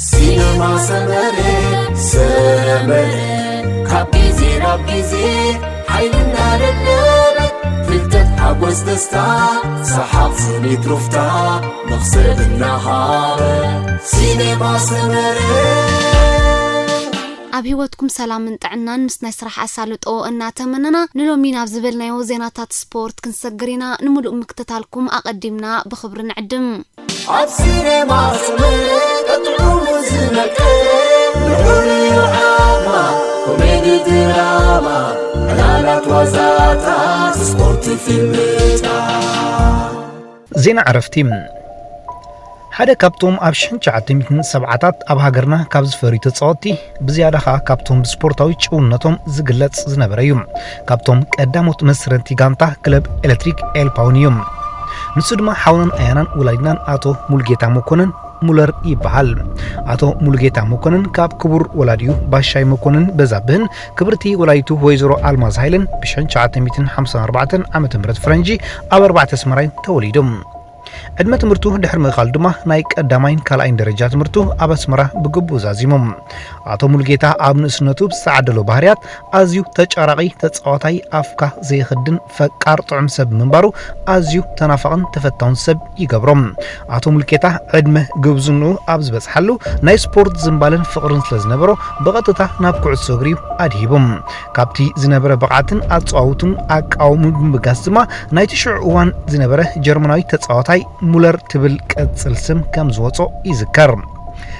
ሲነማ ሰመረ፣ ሰመረ፣ ካብ ግዜ ናብ ግዜ ሓይልና ደለበ፣ ፍልጠት ሓጎስ ደስታ፣ ሰሓቕ ስኒት ሩፍታ፣ መኽሰብ እናሃበ። ሲነማ ሰመረ። ኣብ ህይወትኩም ሰላምን ጥዕናን ምስ ናይ ስራሕ ኣሳልጦ እናተመነና፣ ንሎሚ ናብ ዝበልናዮ ዜናታት ስፖርት ክንሰግር ኢና። ንምሉእ ምክትታልኩም ኣቐዲምና ብኽብሪ ንዕድም። ኣብ ሲኔማ ስምዒት ጥዑሙ ዝነቅል፣ ልዑል እዩ ዓቕማ፣ ኮሜዲ ድራማ፣ ዕላላት ዋዛታት፣ ስፖርት ፊልምታት። ዜና ዕረፍቲ። ሓደ ካብቶም ኣብ ሽሕን ትሽዓተ ሚእትን ሰብዓታት ኣብ ሃገርና ካብ ዝፈርዩ ተጻወትቲ፣ ብዝያዳ ኸኣ ካብቶም ብስፖርታዊ ጭውነቶም ዝግለጽ ዝነበረ እዩ። ካብቶም ቀዳሞት መስረቲ ጋንታ ክለብ ኤሌክትሪክ ኤልፓ እውን እዩ። ንሱ ድማ ሓውናን ኣያናን ወላዲናን ኣቶ ሙሉጌታ መኮነን ሙለር ይበሃል። ኣቶ ሙሉጌታ መኮነን ካብ ክቡር ወላዲኡ ባሻይ መኮነን በዛብህን ክብርቲ ወላዲቱ ወይዘሮ ኣልማዝ ሃይለን ብሽሕን ትሽዓተ ሚእትን ሓምሳን ኣርባዕተን ዓመተ ምህረት ፈረንጂ ኣብ ኣርባዕተ ኣስመራይ ተወሊዱ። ዕድመ ትምህርቱ ድሕሪ ምእካል ድማ ናይ ቀዳማይን ካልኣይን ደረጃ ትምህርቱ ኣብ ኣስመራ ብግቡእ ዛዚሙ። ኣቶ ሙሉጌታ ኣብ ንእስነቱ ብዝተዓደሎ ባህርያት ኣዝዩ ተጫራቒ፣ ተጻዋታይ፣ ኣፍካ ዘይኽድን፣ ፈቃር ጥዑም ሰብ ብምንባሩ ኣዝዩ ተናፋቕን ተፈታውን ሰብ ይገብሮ። ኣቶ ሙሉጌታ ዕድመ ጉብዝንኡ ኣብ ዝበጽሓሉ ናይ ስፖርት ዝንባለን ፍቕርን ስለ ዝነበሮ ብቐጥታ ናብ ኩዕሶ እግሪ እዩ ኣድሂቡ። ካብቲ ዝነበረ ብቕዓትን ኣጸዋውቱን ኣቃውሙ ብምብጋስ ድማ ናይቲ ሽዑ እዋን ዝነበረ ጀርመናዊ ተጻዋታይ ሙለር ትብል ቅጽል ስም ከም ዝወጾ ይዝከር።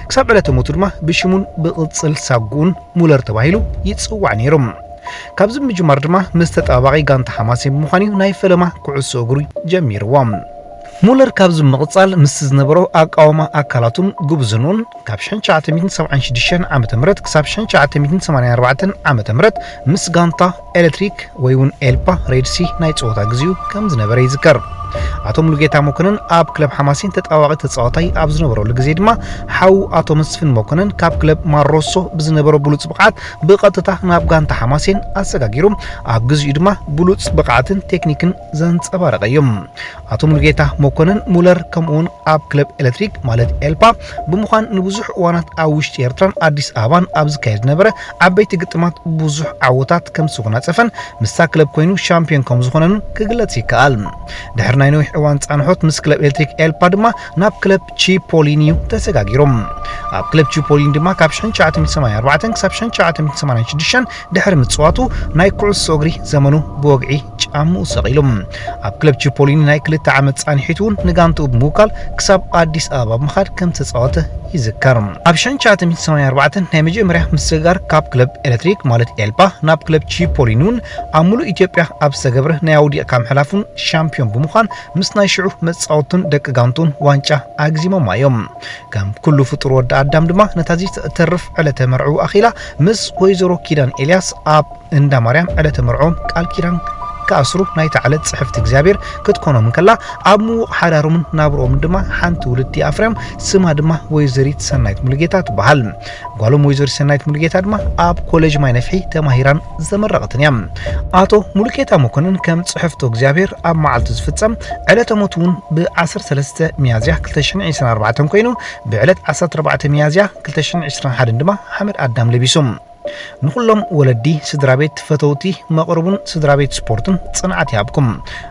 ክሳብ ዕለተ ሞቱ ድማ ብሽሙን ብቕጽል ሳጉኡን ሙለር ተባሂሉ ይጽዋዕ ነይሩ። ካብዚ ብምጅማር ድማ ምስ ተጠባባቒ ጋንታ ሓማሴን ብምዃን እዩ ናይ ፈለማ ኩዕሶ እግሪ ጀሚርዎ። ሙለር ካብዚ ብምቕጻል ምስቲ ዝነበሮ ኣቃውማ ኣካላቱን ጉብዝንኡን ካብ ሽሕን ትሽዓተ ሚእትን ሰብዓን ሽዱሽተን ዓመተ ምህረት ክሳብ ሽሕን ትሽዓተ ሚእትን ሰማንያን ኣርባዕተን ዓመተ ምህረት ምስ ጋንታ ኤሌክትሪክ ወይ እውን ኤልፓ ሬድሲ ናይ ጸወታ ግዜኡ ከም ዝነበረ ይዝከር። ኣቶ ሙሉጌታ መኮነን ኣብ ክለብ ሓማሴን ተጣባቂ ተጻዋታይ ኣብ ዝነበረሉ ግዜ ድማ ሓዉ ኣቶ መስፍን መኮነን ካብ ክለብ ማሮሶ ብዝነበሮ ብሉጽ ብቕዓት ብቐጥታ ናብ ጋንታ ሓማሴን ኣሰጋጊሩ ኣብ ግዚኡ ድማ ብሉጽ ብቕዓትን ቴክኒክን ዘንጸባረቐ እዩ። ኣቶ ሙሉጌታ መኮነን ሙለር ከምኡውን ኣብ ክለብ ኤሌክትሪክ ማለት ኤልፓ ብምዃን ንብዙሕ እዋናት ኣብ ውሽጢ ኤርትራን ኣዲስ ኣበባን ኣብ ዝካየድ ዝነበረ ዓበይቲ ግጥማት ብዙሕ ዓወታት ከም ዝተጎናጸፈን ምስታ ክለብ ኮይኑ ሻምፒዮን ከም ዝኾነን ክግለጽ ይከኣል። ድሕሪ ናይ ነዊሕ እዋን ጻንሖት ምስ ክለብ ኤሌክትሪክ ኤልፓ ድማ ናብ ክለብ ቺፖሊን እዩ ተሰጋጊሩ። ኣብ ክለብ ቺፖሊን ድማ ካብ ሽሕን ትሽዓተ ሚእትን ሰማንያን ኣርባዕተን ክሳብ ሽሕን ትሽዓተ ሚእትን ሰማንያን ሽዱሽተን ድሕሪ ምጽዋቱ ናይ ኩዕሶ እግሪ ዘመኑ ብወግዒ ጫምኡ ሰቒሉ። ኣብ ክለብ ቺፖሊኒ ናይ ክልተ ዓመት ጻንሒቱ እውን ንጋንትኡ ብምውካል ክሳብ ኣዲስ ኣበባ ብምኻድ ከም ዝተጻወተ ይዝከር። ኣብ ሽሕን ትሽዓተ ሚእትን ሰማንያን ኣርባዕተን ናይ መጀመርያ ምስግጋር ካብ ክለብ ኤሌክትሪክ ማለት ኤልፓ ናብ ክለብ ቺፖሊኒ እውን ኣብ ሙሉእ ኢትዮጵያ ኣብ ዝተገብረ ናይ ኣውዲቕካ ምሕላፉን ሻምፒዮን ብምዃን ምስ ናይ ሽዑ መጻወቱን ደቂ ጋንቱን ዋንጫ ኣግዚሞማ እዮም። ከም ኩሉ ፍጡር ወዲ ኣዳም ድማ ነታ ዘይተርፍ ዕለተ መርዕኡ ኣኺላ ምስ ወይዘሮ ኪዳን ኤልያስ ኣብ እንዳ ማርያም ዕለተ መርዕኦም ቃል ኪዳን ክኣስሩ ናይታ ዕለት ጽሕፍቲ እግዚኣብሔር ክትኮኖም እንከላ፣ ኣብ ምዉቕ ሓዳሮምን ናብርኦምን ድማ ሓንቲ ውልድቲ ኣፍርዮም ስማ ድማ ወይዘሪት ሰናይት ሙሉጌታ ትበሃል። ጓሎም ወይዘሪት ሰናይት ሙሉጌታ ድማ ኣብ ኮሌጅ ማይ ነፍሒ ተማሂራን ዝተመረቐትን እያ። ኣቶ ሙሉጌታ መኮንን ከም ጽሕፍቶ እግዚኣብሔር ኣብ መዓልቱ ዝፍጸም ዕለተ ሞቱ እውን ብ ዓሰርተ ሰለስተ ሚያዝያ ክልተ ሽሕን ዕስራን ኣርባዕተን ኮይኑ ብዕለት ዓሰርተ ኣርባዕተ ሚያዝያ ክልተ ሽሕን ዕስራን ሓደን ድማ ሓመድ ኣዳም ለቢሱ። ንኹሎም ወለዲ፣ ስድራ ቤት፣ ፈተውቲ፣ መቕርቡን ስድራ ቤት ስፖርትን ጽንዓት ይሃብኩም።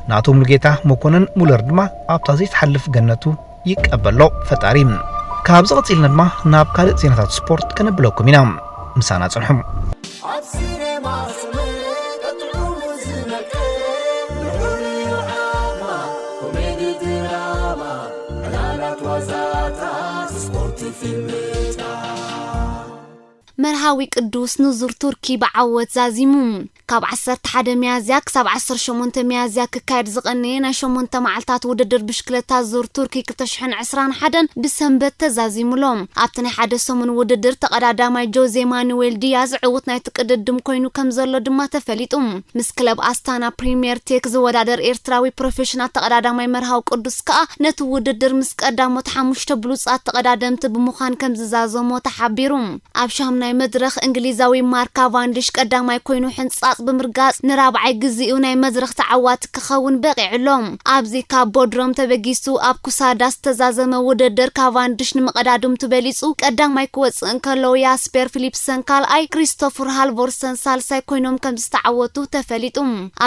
ንኣቶ ሙሉጌታ መኮነን ሙለር ድማ ኣብታ ዘይትሓልፍ ገነቱ ይቀበሎ ፈጣሪ። ካብዚ ቀጺልና ድማ ናብ ካልእ ዜናታት ስፖርት ከነብለኩም ኢና። ምሳና ጽንሑ። ኣብ ሲኔማ ስምዒት ጥዑሙ ዝነቅል፣ ልዑል እዩ ዓቕማ፣ ኮሜዲ ድራማ፣ ዕላላት ዋዛታት፣ ስፖርት ፊልምታት። መርሃዊ ቅዱስ ንዙር ቱርኪ ብዓወት ዛዚሙ። ካብ ዓሰርተ ሓደ ሚያዝያ ክሳብ ዓሰርተ ሸሞንተ ሚያዝያ ክካየድ ዝቐነየ ናይ ሸሞንተ መዓልታት ውድድር ብሽክለታ ዙር ቱርኪ ክልተ ሽሕን ዕስራን ሓደን ብሰንበት ተዛዚሙሎ። ኣብቲ ናይ ሓደ ሰሙን ውድድር ተቐዳዳማይ ጆዜ ማኑዌል ዲያዝ ዕዉት ናይቲ ቅድድም ኮይኑ ከም ዘሎ ድማ ተፈሊጡ። ምስ ክለብ ኣስታና ፕሪምየር ቴክ ዝወዳደር ኤርትራዊ ፕሮፌሽናል ተቐዳዳማይ መርሃዊ ቅዱስ ከኣ ነቲ ውድድር ምስ ቀዳሞት ሓሙሽተ ብሉጻት ተቐዳደምቲ ብምዃን ከም ዝዛዘሞ ተሓቢሩ። ኣብ ሻምናይ መድረኽ እንግሊዛዊ ማርክ ካቫንድሽ ቀዳማይ ኮይኑ ሕንጻጽ ብምርጋጽ ንራብዓይ ግዜኡ ናይ መድረኽ ተዓዋቲ ክኸውን በቒዑ ኣሎ። ኣብዚ ካብ ቦድሮም ተበጊሱ ኣብ ኩሳዳ ዝተዛዘመ ውድድር ካቫንድሽ ንመቐዳድምቱ በሊጹ ቀዳማይ ክወጽእ እንከሎ ያስፔር ፊሊፕሰን ካልኣይ፣ ክሪስቶፈር ሃልቮርሰን ሳልሳይ ኮይኖም ከም ዝተዓወቱ ተፈሊጡ።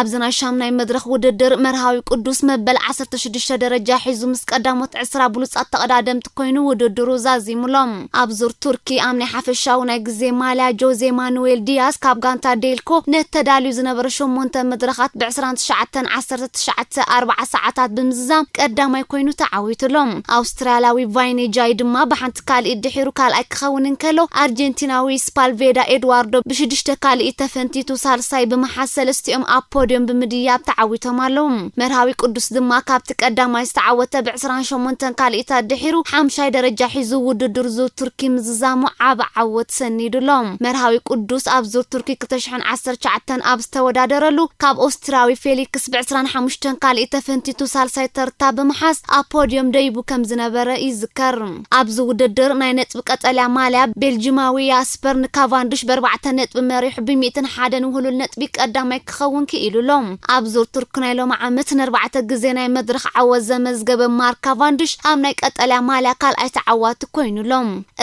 ኣብዚ ናይ ሻምናይ መድረኽ ውድድር መርሃዊ ቅዱስ መበል ዓሰርተ ሽዱሽተ ደረጃ ሒዙ ምስ ቀዳሞት ዕስራ ብሉጻት ተቐዳደምቲ ኮይኑ ውድድሩ ዛዚሙ ኣሎ። ኣብ ዙር ቱርኪ ኣብ ናይ ሓፈሻዊ ናይ ግዜ ማልያ ጆዜ ማኑዌል ዲያስ ካብ ጋንታ ዴልኮ ነተዳልዩ ዝነበረ ሸሞንተ መድረኻት ብ ዕስራን ትሽዓተን ዓሰርተ ትሽዓተ ኣርብዓ ሰዓታት ብምዝዛም ቀዳማይ ኮይኑ ተዓዊቱ ኣሎ። ኣውስትራልያዊ ቫይኔ ጃይ ድማ ብሓንቲ ካልኢት ድሒሩ ካልኣይ ክኸውን እንከሎ፣ ኣርጀንቲናዊ ስፓልቬዳ ኤድዋርዶ ብሽዱሽተ ካልኢት ተፈንቲቱ ሳልሳይ ብምሓዝ ሰለስቲኦም ኣብ ፖድዮም ብምድያብ ተዓዊቶም ኣለዉ። መርሃዊ ቅዱስ ድማ ካብቲ ቀዳማይ ዝተዓወተ ብ ዕስራን ሸሞንተን ካልኢታት ድሒሩ ሓምሻይ ደረጃ ሒዙ ውድድር ዙር ቱርኪ ምዝዛሙ ዓቢ ዓወት ሰኒዱ ኣሎ። መርሃዊ ቅዱስ ኣብ ዙር ቱርኪ ክልተ ሽሕን ዓሰርተ ትሽዓተን ኣብ ዝተወዳደረሉ ካብ ኦስትሪያዊ ፌሊክስ ብ ዕስራን ሓሙሽተን ካልኢት ተፈንቲቱ ሳልሳይ ተርታ ብምሓዝ ኣብ ፖድዮም ደይቡ ከም ዝነበረ ይዝከር። ኣብዚ ውድድር ናይ ነጥቢ ቀጠልያ ማልያ ቤልጂማዊ ያስፐር ንካቫንድሽ ብ ኣርባዕተ ነጥቢ መሪሑ ብ ሚእትን ሓደን ውህሉል ነጥቢ ቀዳማይ ክኸውን ክኢሉ ኣሎ። ኣብ ዙር ቱርክ ናይ ሎሚ ዓመት ንኣርባዕተ ግዜ ናይ መድረኽ ዓወት ዘመዝገበ ማርክ ካቫንድሽ ኣብ ናይ ቀጠልያ ማልያ ካልኣይ ተዓዋቲ ኮይኑ ኣሎ።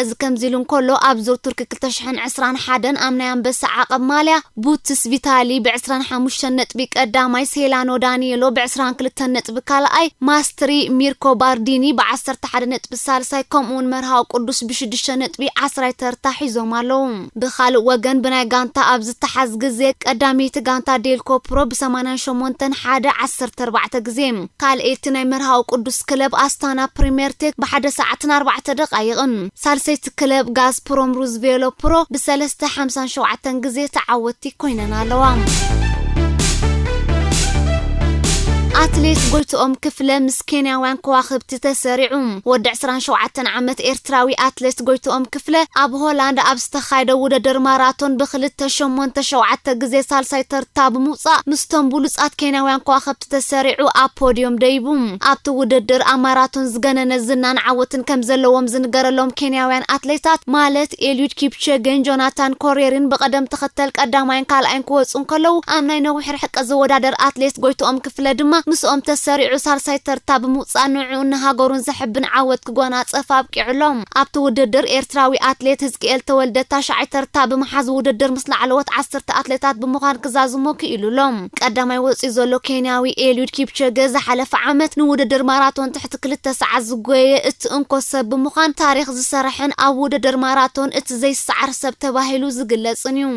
እዚ ከምዚ ኢሉ እንከሎ፣ ኣብ ዙር ቱርክ ክልተ ሽሕን ዕስራን ሓደን ኣብ ናይ ኣንበሳ ዓቐብ ማልያ ቡትስ ቪታሊ ብ ዕስራን ሓሙሽተን ነጥቢ ቀዳማይ፣ ሴላኖ ዳኒየሎ ብ ዕስራን ክልተን ነጥቢ ካልኣይ፣ ማስትሪ ሚርኮ ባርዲኒ ብ ዓሰርተ ሓደ ነጥቢ ሳልሳይ፣ ከምኡውን መርሃዊ ቅዱስ ብሽዱሽተ ነጥቢ ዓስራይ ተርታ ሒዞም ኣለዉ። ብኻልእ ወገን፣ ብናይ ጋንታ ኣብ ዝተሓዝ ግዜ ቀዳመይቲ ጋንታ ዴልኮ ፕሮ ብ ሰማንያን ሸሞንተን ሓደ ዓሰርተ ኣርባዕተ ግዜ፣ ካልኣይቲ ናይ መርሃዊ ቅዱስ ክለብ ኣስታና ፕሪምየር ቴክ ብ ሓደ ሰዓትን ኣርባዕተ ደቓይቕን፣ ሳልሰይቲ ክለብ ጋዝፕሮም ሩዝቬሎ ፕሮ ብ ሰለስተ ሓምሳን ሸውዓተን ግዜ ተዓወትቲ ኮይነን ኣለዋ። ኣትሌት ጎይትኦም ክፍለ ምስ ኬንያውያን ከዋኽብቲ ተሰሪዑ። ወዲ ዕስራን ሸውዓተን ዓመት ኤርትራዊ ኣትሌት ጎይትኦም ክፍለ ኣብ ሆላንድ ኣብ ዝተኻየደ ውድድር ማራቶን ብክልተ ሸሞንተ ሸውዓተ ግዜ ሳልሳይ ተርታ ብምውጻእ ምስቶም ብሉጻት ኬንያውያን ከዋኽብቲ ተሰሪዑ ኣብ ፖድዮም ደይቡ። ኣብቲ ውድድር ኣብ ማራቶን ዝገነነ ዝናን ዓወትን ከም ዘለዎም ዝንገረሎም ኬንያውያን ኣትሌታት ማለት ኤልዩድ ኪፕቸገን ጆናታን ኮሬሪን ብቐደም ተኸተል ቀዳማይን ካልኣይን ክወጹ እንከለዉ፣ ኣብ ናይ ነዊሕ ርሕቀት ዝወዳደር ኣትሌት ጎይትኦም ክፍለ ድማ ምስኦም ተሰሪዑ ሳልሳይ ተርታ ብምውጻእ ንዕኡን ንሃገሩን ዘሕብን ዓወት ክጎናጸፍ ኣብቂዑ ኣሎ። ኣብቲ ውድድር ኤርትራዊ ኣትሌት ህዝቅኤል ተወልደ ታሽዓይ ተርታ ብምሓዝ ውድድር ምስ ላዕለዎት ዓሰርተ ኣትሌታት ብምዃን ክዛዝሞ ክኢሉ ኣሎ። ቀዳማይ ወፂኡ ዘሎ ኬንያዊ ኤልዩድ ኪፕቸገ ዝሓለፈ ዓመት ንውድድር ማራቶን ትሕቲ ክልተ ሰዓት ዝጎየ እቲ እንኮ ሰብ ብምዃን ታሪኽ ዝሰርሐን ኣብ ውድድር ማራቶን እቲ ዘይሰዓር ሰብ ተባሂሉ ዝግለጽን እዩ።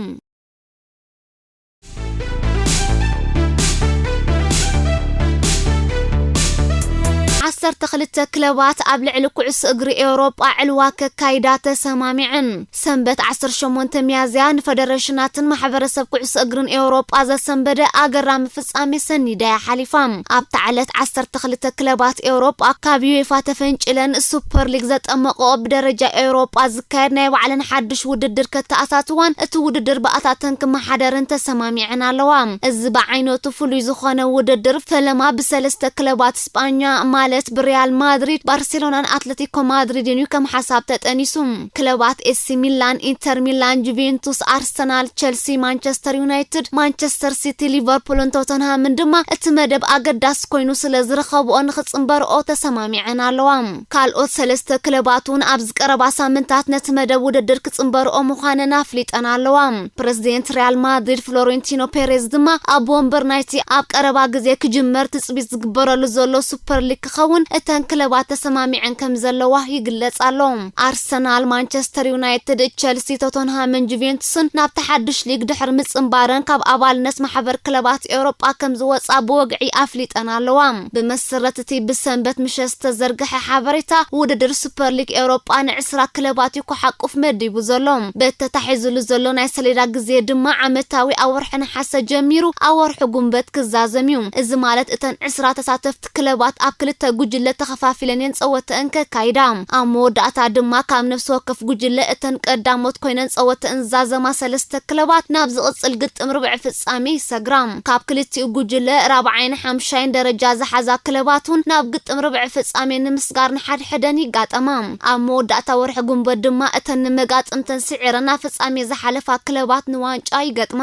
ዓሰርተ ክልተ ክለባት ኣብ ልዕሊ ኩዕሶ እግሪ ኤውሮጳ ዕልዋ ከካይዳ ተሰማሚዐን። ሰንበት ዓሰርተ ሸሞንተ ሚያዝያ ንፈደረሽናትን ማሕበረሰብ ኩዕሶ እግርን ኤውሮጳ ዘሰንበደ ኣገራሚ ፍጻሜ ሰኒዳ እያ ሓሊፋ። ኣብታ ዕለት ዓሰርተ ክልተ ክለባት ኤውሮጳ ካብ ዩኤፋ ተፈንጭለን ሱፐር ሊግ ዘጠመቐኦ ብደረጃ ኤውሮጳ ዝካየድ ናይ ባዕለን ሓድሽ ውድድር ከተኣታትዋን እቲ ውድድር ብኣታተን ክመሓደርን ተሰማሚዐን ኣለዋ። እዚ ብዓይነቱ ፍሉይ ዝኾነ ውድድር ፈለማ ብሰለስተ ክለባት ስጳኛ ማለት ብሪያል ማድሪድ፣ ባርሴሎናን ኣትለቲኮ ማድሪድን እዩ ከም ሓሳብ ተጠኒሱ። ክለባት ኤሲ ሚላን፣ ኢንተር ሚላን፣ ጁቬንቱስ፣ ኣርሰናል፣ ቸልሲ፣ ማንቸስተር ዩናይትድ፣ ማንቸስተር ሲቲ፣ ሊቨርፑልን ቶተንሃምን ድማ እቲ መደብ ኣገዳሲ ኮይኑ ስለ ዝረኸብኦ ንኽጽንበርኦ ተሰማሚዐን ኣለዋ። ካልኦት ሰለስተ ክለባት እውን ኣብዚ ቀረባ ሳምንታት ነቲ መደብ ውድድር ክጽንበርኦ ምዃነን ኣፍሊጠን ኣለዋ። ፕረዚደንት ሪያል ማድሪድ ፍሎሬንቲኖ ፔሬዝ ድማ ኣብ ወንበር ናይቲ ኣብ ቀረባ ግዜ ክጅመር ትጽቢት ዝግበረሉ ዘሎ ሱፐር ሊግ ክኸውን እተን ክለባት ተሰማሚዐን ከም ዘለዋ ይግለጽ ኣሎ። ኣርሰናል፣ ማንቸስተር ዩናይትድ፣ ቸልሲ፣ ቶተንሃምን ጁቬንቱስን ናብቲ ሓድሽ ሊግ ድሕሪ ምጽንባረን ካብ ኣባልነት ማሕበር ክለባት ኤውሮጳ ከም ዝወጻ ብወግዒ ኣፍሊጠን ኣለዋ። ብመሰረት እቲ ብሰንበት ምሸት ዝተዘርግሐ ሓበሬታ፣ ውድድር ሱፐር ሊግ ኤውሮጳ ንዕስራ ክለባት እዩ ክሓቁፍ መዲቡ ዘሎ። በቲ ተታሒዙሉ ዘሎ ናይ ሰሌዳ ግዜ ድማ ዓመታዊ ኣብ ወርሒ ነሓሰ ጀሚሩ ኣብ ወርሒ ጉንበት ክዛዘም እዩ። እዚ ማለት እተን ዕስራ ተሳተፍቲ ክለባት ኣብ ክልተ ጉጅ ጉጅለ ተኸፋፊለን እየን ጸወተአን ከካይዳ። ኣብ መወዳእታ ድማ ካብ ነፍሲ ወከፍ ጉጅለ እተን ቀዳሞት ኮይነን ጸወተአን ዝዛዘማ ሰለስተ ክለባት ናብ ዝቕጽል ግጥም ርብዒ ፍጻሜ ይሰግራ። ካብ ክልቲኡ ጉጅለ ራብዓይን ሓምሻይን ደረጃ ዝሓዛ ክለባት እውን ናብ ግጥም ርብዒ ፍጻሜ ንምስጋር ንሓድሕደን ይጋጠማ። ኣብ መወዳእታ ወርሒ ጉንበት ድማ እተን ንመጋጥምተን ስዒረን ናብ ፍጻሜ ዝሓለፋ ክለባት ንዋንጫ ይገጥማ።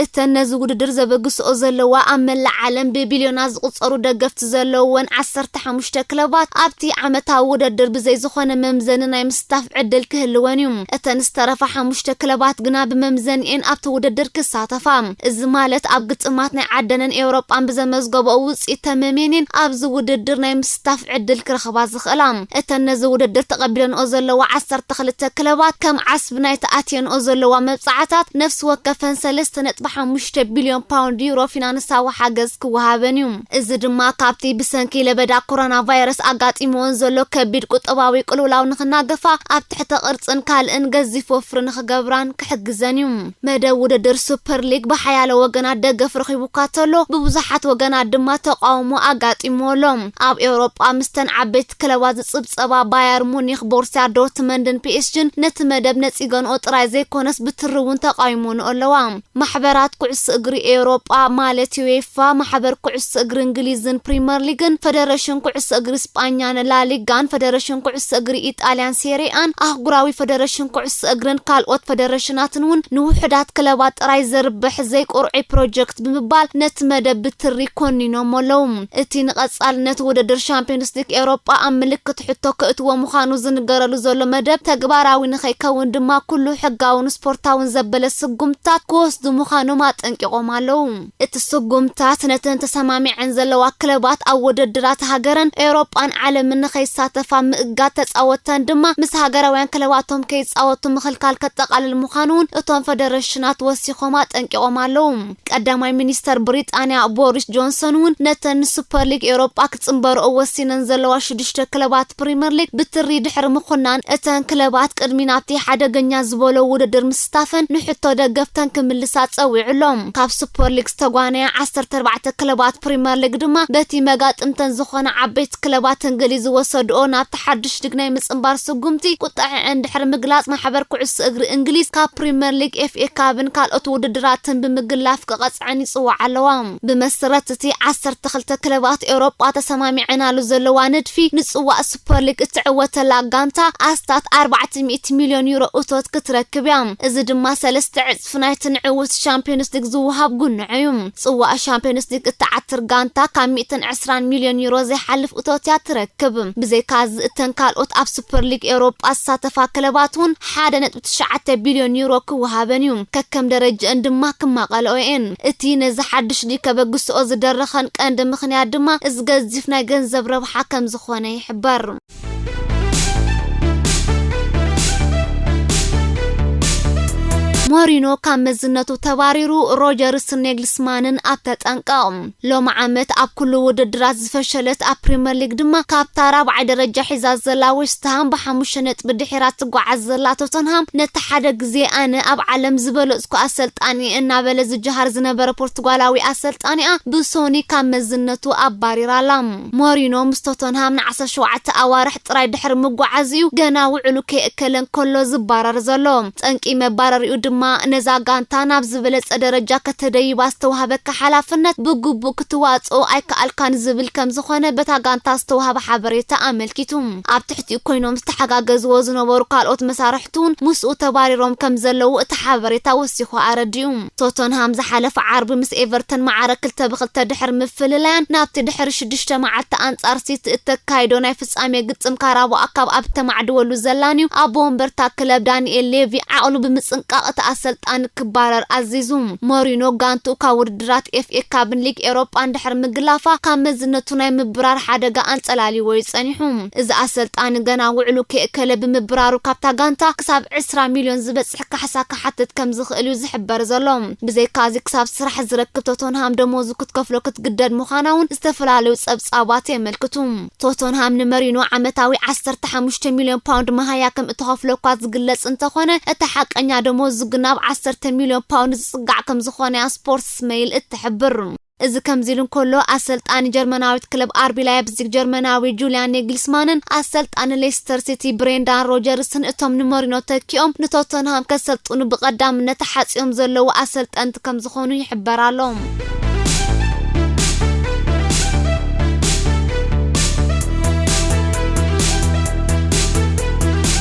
እተን ነዚ ውድድር ዘበግስኦ ዘለዋ ኣብ መላእ ዓለም ብቢልዮናት ዝቑጸሩ ደገፍቲ ዘለውወን ዓሰርተ ሓሙሽተ ክለባት ኣብቲ ዓመታዊ ውድድር ብዘይ ዝኾነ መምዘኒ ናይ ምስታፍ ዕድል ክህልወን እዩ። እተን ዝተረፋ ሓሙሽተ ክለባት ግና ብመምዘኒኤን ኣብቲ ውድድር ክሳተፋ። እዚ ማለት ኣብ ግጥማት ናይ ዓደነን ኤውሮጳን ብዘመዝገበኦ ውጽኢት ተመሜኔን ኣብዚ ውድድር ናይ ምስታፍ ዕድል ክረኽባ ዝኽእላ። እተን ነዚ ውድድር ተቐቢለንኦ ዘለዋ ዓሰርተ ክልተ ክለባት ከም ዓስቢ ናይቲ ኣትየንኦ ዘለዋ መብጻዓታት ነፍሲ ወከፈን ሰለስተ ነጥቢ ሓሙሽተ ቢልዮን ፓውንድ ዩሮ ፊናንሳዊ ሓገዝ ክወሃበን እዩ። እዚ ድማ ካብቲ ብሰንኪ ለበዳ ኮሮና ቫይረስ ኣጋጢምዎን ዘሎ ከቢድ ቁጠባዊ ቅልውላው ንኽናገፋ ኣብ ትሕተ ቅርጽን ካልእን ገዚፍ ወፍሪ ንኽገብራን ክሕግዘን እዩ። መደብ ውድድር ሱፐር ሊግ ብሓያለ ወገናት ደገፍ ረኺቡ እኳ ተሎ ብብዙሓት ወገናት ድማ ተቃውሞ ኣጋጢምዎ ኣሎ። ኣብ ኤውሮጳ ምስተን ዓበይቲ ክለባት ዝጽብጸባ ባየር ሙኒክ፣ ቦርሲያ ዶርትመንድን ፒኤስጂን ነቲ መደብ ነጺገንኦ ጥራይ ዘይኮነስ ብትሪ እውን ተቃዊሞንኦ ኣለዋ። ማሕበራት ኩዕሶ እግሪ ኤውሮጳ ማለት ዩኤፋ፣ ማሕበር ኩዕሶ እግሪ እንግሊዝን ፕሪመር ሊግን፣ ፈደረሽን ኩዕሶ እግሪ ስጳኛን ላሊጋን፣ ፈደረሽን ኩዕሶ እግሪ ኢጣልያን ሴሪኣን፣ ኣህጉራዊ ፈደረሽን ኩዕሶ እግርን ካልኦት ፈደረሽናትን እውን ንውሑዳት ክለባት ጥራይ ዘርብሕ ዘይቁርዒ ፕሮጀክት ብምባል ነቲ መደብ ብትሪ ኮኒኖም ኣለዉ። እቲ ንቐጻልነት ውድድር ሻምፒዮንስ ሊግ ኤውሮጳ ኣብ ምልክት ሕቶ ከእትዎ ምዃኑ ዝንገረሉ ዘሎ መደብ ተግባራዊ ንኸይከውን ድማ ኩሉ ሕጋውን ስፖርታውን ዘበለ ስጉምትታት ክወስዱ ምዃኖም ኣጠንቂቖም ኣለዉ። እቲ ስጉምትታት ነተን ተሰማሚዐን ዘለዋ ክለባት ኣብ ውድድራት ሃገረን ኤውሮጳን ዓለምን ንኸይሳተፋ ምእጋድ፣ ተጻወተን ድማ ምስ ሃገራውያን ክለባቶም ከይጻወቱ ምኽልካል ከጠቓልል ምዃኑ እውን እቶም ፈደረሽናት ወሲኾም ኣጠንቂቖም ኣለዉ። ቀዳማይ ሚኒስተር ብሪጣንያ ቦሪስ ጆንሰን እውን ነተን ንሱፐር ሊግ ኤውሮጳ ክጽንበርኦ ወሲነን ዘለዋ ሽዱሽተ ክለባት ፕሪመር ሊግ ብትሪ ድሕሪ ምኹናን፣ እተን ክለባት ቅድሚ ናብቲ ሓደገኛ ዝበሎ ውድድር ምስታፈን ንሕቶ ደገፍተን ክምልሳ ጸዊዑ ኣሎ። ካብ ሱፐር ሊግ ዝተጓነያ ዓሰርተ ኣርባዕተ ክለባት ፕሪመር ሊግ ድማ በቲ መጋጥምተን ዝኾነ ዓበይቲ ክለባት እንግሊዝ ዝወሰድኦ ናብቲ ሓድሽ ሊግ ናይ ምጽንባር ስጉምቲ ቁጥዐ እንድሕር ምግላጽ፣ ማሕበር ኩዕሶ እግሪ እንግሊዝ ካብ ፕሪመር ሊግ፣ ኤፍኤ ካብን ካልኦት ውድድራትን ብምግላፍ ክቐጽዐን ይጽውዓ ኣለዋ። ብመሰረት እቲ ዓሰርተ ክልተ ክለባት ኤውሮጳ ተሰማሚዐናሉ ዘለዋ ንድፊ፣ ንጽዋእ ሱፐር ሊግ እትዕወተላ ጋንታ ኣስታት ኣርባዕተ ሚእቲ ሚልዮን ዩሮ እቶት ክትረክብ እያ። እዚ ድማ ሰለስተ ዕጽፊ ናይቲ ንዕውት ሻምፒዮንስ ሊግ ዝወሃብ ጉንዖ እዩ። ጽዋእ ሻምፒዮንስ ሊግ እትዓትር ጋንታ ካብ ሚእትን ዕስራን ሚልዮን ዩሮ ዘይሓልፍ እቶት እያ ትረክብ። ብዘይካዚ እተን ካልኦት ኣብ ሱፐር ሊግ ኤውሮጳ ዝሳተፋ ክለባት እውን ሓደ ነጥቢ ትሽዓተ ቢልዮን ዩሮ ክወሃበን እዩ። ከከም ደረጃእን ድማ ክማቐልኦ እየን። እቲ ነዚ ሓድሽ ሊግ ከበግስኦ ዝደረኸን ቀንዲ ምኽንያት ድማ እዚ ገዚፍ ናይ ገንዘብ ረብሓ ከም ዝኾነ ይሕበር። ሞሪኖ ካብ መዝነቱ ተባሪሩ፣ ሮጀርስ ኔግልስማንን ኣብ ተጠንቀቕ። ሎሚ ዓመት ኣብ ኩሉ ውድድራት ዝፈሸለት፣ ኣብ ፕሪመር ሊግ ድማ ካብታ ራብዓይ ደረጃ ሒዛ ዘላ ዌስትሃም ብሓሙሽተ ነጥቢ ድሒራ ትጓዓዝ ዘላ ቶተንሃም፣ ነቲ ሓደ ግዜ ኣነ ኣብ ዓለም ዝበለጽኩ ኣሰልጣኒ እናበለ ዝጀሃር ዝነበረ ፖርቱጋላዊ ኣሰልጣኒኣ ብሶኒ ካብ መዝነቱ ኣባሪራ ኣላ። ሞሪኖ ምስ ቶተንሃም ንዓሰርተ ሸውዓተ ኣዋርሕ ጥራይ ድሕሪ ምጓዓዝ'ዩ ገና ውዕሉ ከየእከለ እንከሎ ዝባረር ዘሎ። ጠንቂ መባረሪኡ ድማ ነዛ ጋንታ ናብ ዝበለጸ ደረጃ ከተደይባ ዝተዋህበካ ሓላፍነት ብግቡእ ክትዋጽኦ ኣይከኣልካን ዝብል ከም ዝኾነ በታ ጋንታ ዝተዋህበ ሓበሬታ ኣመልኪቱ። ኣብ ትሕቲኡ ኮይኖም ዝተሓጋገዝዎ ዝነበሩ ካልኦት መሳርሕቱ እውን ምስኡ ተባሪሮም ከም ዘለዉ እቲ ሓበሬታ ወሲኹ ኣረዲኡ። ቶተንሃም ዝሓለፈ ዓርቢ ምስ ኤቨርተን ማዕረ ክልተ ብክልተ ድሕሪ ምፍልላያን ናብቲ ድሕሪ ሽዱሽተ መዓልቲ ኣንጻር ሲቲ እተካይዶ ናይ ፍጻሜ ግጥም ካራባኦ ካፕ ኣብ እተማዕድወሉ ዘላን እዩ፣ ኣቦ ወንበርታ ክለብ ዳንኤል ሌቪ ዓቕሉ ብምጽንቃቕ እቲ ኣሰልጣኒ ክባረር ኣዚዙ። ሞሪኖ ጋንትኡ ካብ ውድድራት ኤፍኤ ካፕን ሊግ ኤውሮጳን ድሕሪ ምግላፋ ካብ መዝነቱ ናይ ምብራር ሓደጋ ኣንጸላልይዎ እዩ ጸኒሑ። እዚ ኣሰልጣኒ ገና ውዕሉ ከየእከለ ብምብራሩ ካብታ ጋንታ ክሳብ ዕስራ ሚልዮን ዝበጽሕ ካሕሳ ክሓትት ከም ዝኽእል እዩ ዝሕበር ዘሎ። ብዘይካዚ ክሳብ ስራሕ ዝረክብ ቶተንሃም ደሞዙ ክትከፍሎ ክትግደድ ምዃና እውን ዝተፈላለዩ ጸብጻባት የመልክቱ። ቶተንሃም ንመሪኖ ዓመታዊ ዓሰርተ ሓሙሽተ ሚልዮን ፓውንድ መሃያ ከም እትኸፍሎ እኳ ዝግለጽ እንተኾነ፣ እቲ ሓቀኛ ደሞዙ ግን ናብ ዓሰርተ ሚልዮን ፓውንድ ዝጽጋዕ ከም ዝኾነ እያ ስፖርትስ ሜይል እትሕብር። እዚ ከምዚ ኢሉ እንከሎ፣ ኣሰልጣኒ ጀርመናዊት ክለብ ኣርቢ ላይፕዚግ ጀርመናዊ ጁልያን ኔግልስማንን ኣሰልጣኒ ሌስተር ሲቲ ብሬንዳን ሮጀርስን፣ እቶም ንሞሪኖ ተኪኦም ንቶተንሃም ከሰልጥኑ ብቐዳምነት ተሓጽዮም ዘለዉ ኣሰልጠንቲ ከም ዝኾኑ ይሕበር ኣሎ።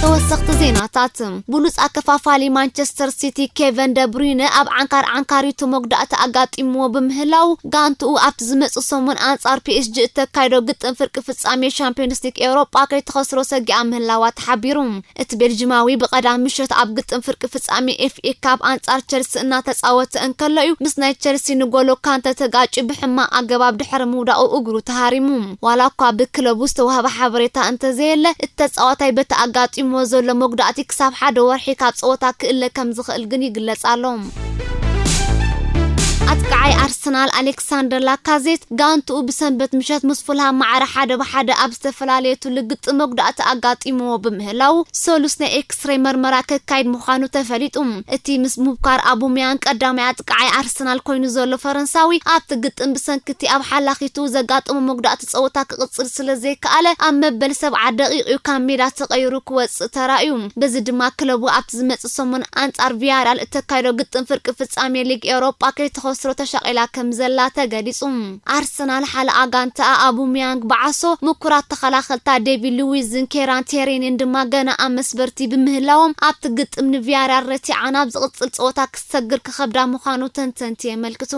ተወሰኽቲ ዜናታት። ብሉጽ ኣከፋፋሊ ማንቸስተር ሲቲ ኬቨን ደብሩይነ ኣብ ዓንካር ዓንካሪቱ መጉዳእቲ ኣጋጢምዎ ብምህላው፣ ጋንትኡ ኣብቲ ዝመጽእ ሰሙን ኣንጻር ፒ ኤስ ጂ እተካይዶ ግጥም ፍርቂ ፍጻሜ ሻምፒዮንስ ሊግ ኤውሮጳ ከይትኸስሮ ሰጊኣ ምህላዋ ተሓቢሩ። እቲ ቤልጂማዊ ብቐዳም ምሸት ኣብ ግጥም ፍርቂ ፍጻሜ ኤፍ ኤ ካፕ ኣንጻር ቸልሲ እናተጻወተ እንከሎ እዩ ምስ ናይ ቸልሲ ንጎሎ ካንተ ተጋጭ ብሕማቕ ኣገባብ ድሕሪ ምውዳቑ እግሩ ተሃሪሙ። ዋላ እኳ ብክለቡ ዝተዋህበ ሓበሬታ እንተዘየለ፣ እቲ ተጻዋታይ በቲ ኣጋጢምዎ ዘሎ መጉዳእቲ ክሳብ ሓደ ወርሒ ካብ ጸወታ ክእለ ከም ዝኽእል ግን ይግለጽ ኣሎ። ኣጥቃዓይ ኣርሰናል ኣሌክሳንደር ላካዜት ጋንትኡ ብሰንበት ምሸት ምስ ፉልሃም ማዕረ ሓደ ብሓደ ኣብ ዝተፈላለየትሉ ግጥም መጉዳእቲ ኣጋጢምዎ ብምህላው፣ ሰሉስ ናይ ኤክስሬይ መርመራ ከካይድ ምዃኑ ተፈሊጡ። እቲ ምስ ሙብካር ኣቡሚያንግ ቀዳማይ ኣጥቃዓይ ኣርሰናል ኮይኑ ዘሎ ፈረንሳዊ፣ ኣብቲ ግጥም ብሰንኪ እቲ ኣብ ሓላኺቱ ዘጋጠሞ መጉዳእቲ ጸወታ ክቕጽል ስለ ዘይከኣለ፣ ኣብ መበል ሰብዓ ደቂቕ እዩ ካብ ሜዳ ተቐይሩ ክወጽእ ተራእዩ። በዚ ድማ ክለቡ ኣብቲ ዝመጽእ ሰሙን ኣንጻር ቪያሪያል እተካይዶ ግጥም ፍርቂ ፍጻሜ ሊግ ኤውሮጳ ከይትኸስሮ ተሻቒላ ከም ዘላ ተገሊጹ። ኣርሰናል ሓለኣ ጋንታኣ ኣቡሚያንግ ብዓሶ፣ ምኩራት ተኸላኸልታ ዴቪድ ሉዊዝን ኬራን ቴሪንን ድማ ገና ኣብ መስበርቲ ብምህላዎም፣ ኣብቲ ግጥም ንቪያሪያል ረቲዓ ናብ ዝቕጽል ጸወታ ክትሰግር ክኸብዳ ምዃኑ ተንተንቲ የመልክቱ።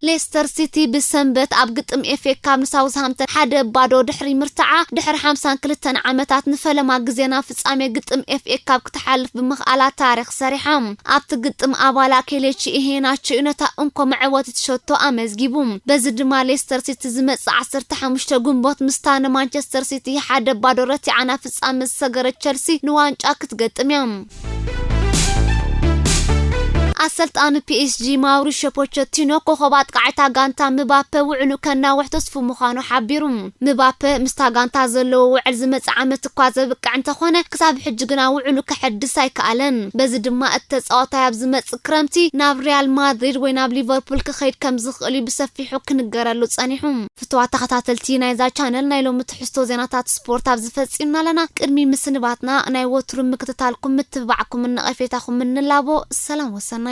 ሌስተር ሲቲ ብሰንበት ኣብ ግጥም ኤፍ ኤ ካፕ ንሳውዝሃምተን ሓደ ባዶ ድሕሪ ምርትዓ፣ ድሕሪ ሓምሳን ክልተን ዓመታት ንፈለማ ግዜ ናብ ፍጻሜ ግጥም ኤፍ ኤ ካፕ ክትሓልፍ ብምኽኣላ ታሪኽ ሰሪሓ። ኣብቲ ግጥም ኣባላ ኬሌቺ ኢሄናቾ እዩ ነታ እንኮ መዕወቲት ሸቶ ኣመዝጊቡ። በዚ ድማ ሌስተር ሲቲ ዝመጽእ ዓሰርተ ሓሙሽተ ግንቦት ምስታ ንማንቸስተር ሲቲ ሓደ ባዶ ረቲዓ ናብ ፍጻመ ዝሰገረት ቸልሲ ንዋንጫ ክትገጥም እያ። ኣሰልጣኒ ፒ ኤስ ጂ ማውሪሾ ፖቸቲኖ ኮኸብ ኣጥቃዒታ ጋንታ ምባፔ ውዕሉ ከናውሕ ተስፉ ምዃኑ ሓቢሩ። ምባፔ ምስታ ጋንታ ዘለዎ ውዕል ዝመጽእ ዓመት እኳ ዘብቅዕ እንተኾነ፣ ክሳብ ሕጂ ግና ውዕሉ ከሐድስ ኣይከኣለን። በዚ ድማ እቲ ተጻዋታይ ኣብ ዝመጽእ ክረምቲ ናብ ሪያል ማድሪድ ወይ ናብ ሊቨርፑል ክኸይድ ከም ዝኽእል እዩ ብሰፊሑ ክንገረሉ ጸኒሑ። ፍቱዋት ተኸታተልቲ ናይዛ ቻነል፣ ናይ ሎሚ ትሕዝቶ ዜናታት ስፖርት ኣብዚ ፈጺምና ኣለና። ቅድሚ ምስንባትና ናይ ወትሩ ምክትታልኩም፣ ምትብባዕኩምን ነቐፌታኹምን ንላቦ። ሰላም ወሰናይ።